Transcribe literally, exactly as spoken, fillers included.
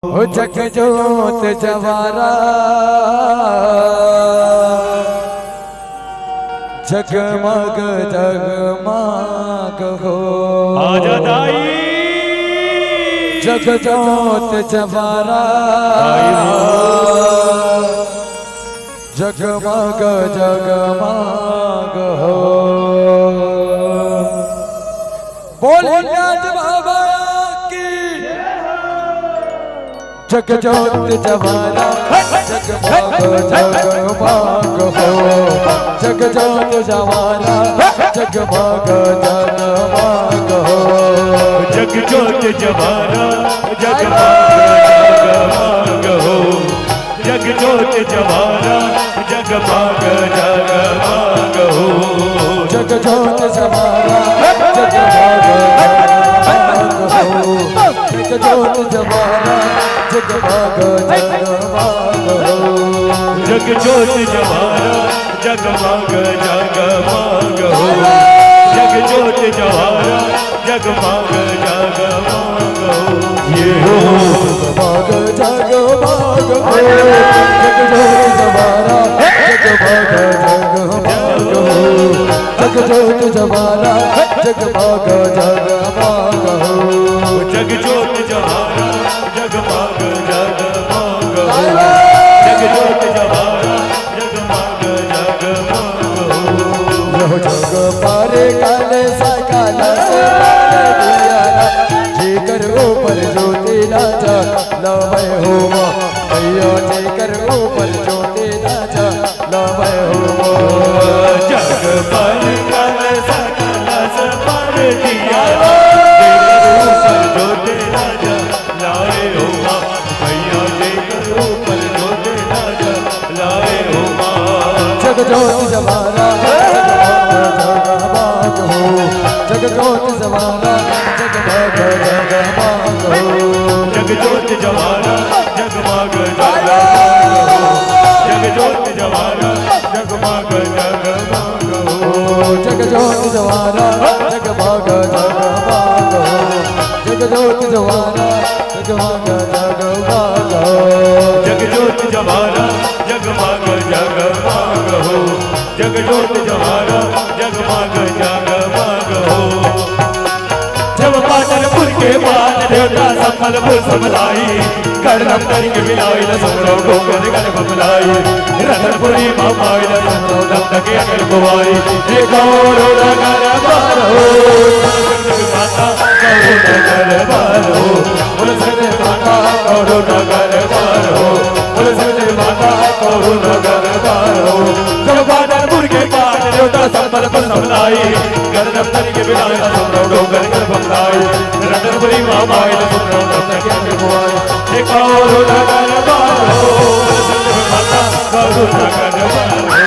हो जग जोत जवारा, जगमग जगमग हो। आजा दाई। जग जोत जवारा, दाई हो। जगमग जगमग हो। बोल हिंगराज बाबा की। जग जोत जवारा, जगमग जगमग हो। जग जोत जवारा, जगमग जगमग हो। जग जोत जवारा, जगमग जगमग हो। जग जोत जवारा, जगमग जगमग हो। जग जोत जवारा, जगमग जगमग हो। जग जोत जवारा, जगमग जगमग हो। जग जोत जवारा, जगमग जगमग हो। जग जोत जवारा, जगमग जगमग हो। ये हो। जगमग जगमग हो। जग जोत जवारा, जगमग जगमग हो। जग जोत जवारा, जगमग जगमग हो। जग जोत जवारा, जगमग जगमग हो। जग जोत जवारा, जगमग जगमग हो। यह जग पर कल सकल से पाल दिया, जेकर ऊपर ज्योति राजा लावे हो माँ। भैया जेकर ऊपर ज्योति राजा लावे हो माँ। जग पर कल सकल से पाल दिया, जेकर ऊपर ज्योति राजा लावे हो माँ। भैया जेकर ऊपर ज्योति राजा लावे हो माँ। जग जोत जवारा, जगमग जगमग हो। जग जोत जवारा, जगमग जगमग हो। जग जोत जवारा, जगमग जगमग हो। जग जोत जवारा, जगमग जगमग हो। जग जोत जवारा, जगमग जगमग हो। जग जोत जवारा, जगमग जगमग हो। जग जोत जवारा, जगमग जगमग हो। जग जोत जवारा, जगमग जगमग हो। जब पाटनपुर के पान देवता संबलपुर समलाई, गढ़ नंदन के मिलाई ल सुमरो डोंगर गढ़ बमलाई। रतनपुरी माँ माई ल सुमरो दम तके अगर बुआई। ये गौरो डगर बार हो, माता गौरो डगर बार हो। बोल सकते माता गौरो डगर बार हो। बोल सकते माता गौरो डगर बार हो। जब पाटनपुर के पान देवता संबलपुर समलाई, गढ़ नंदन के मिलाई ल सुमरो डोंगर गढ़ बमलाई। रतनपुरी माँ माई ल सुमरो दम तके अगर बुआई। ये गौरो डगर बार हो, बोल सकते माता गौरो डगर बार हो।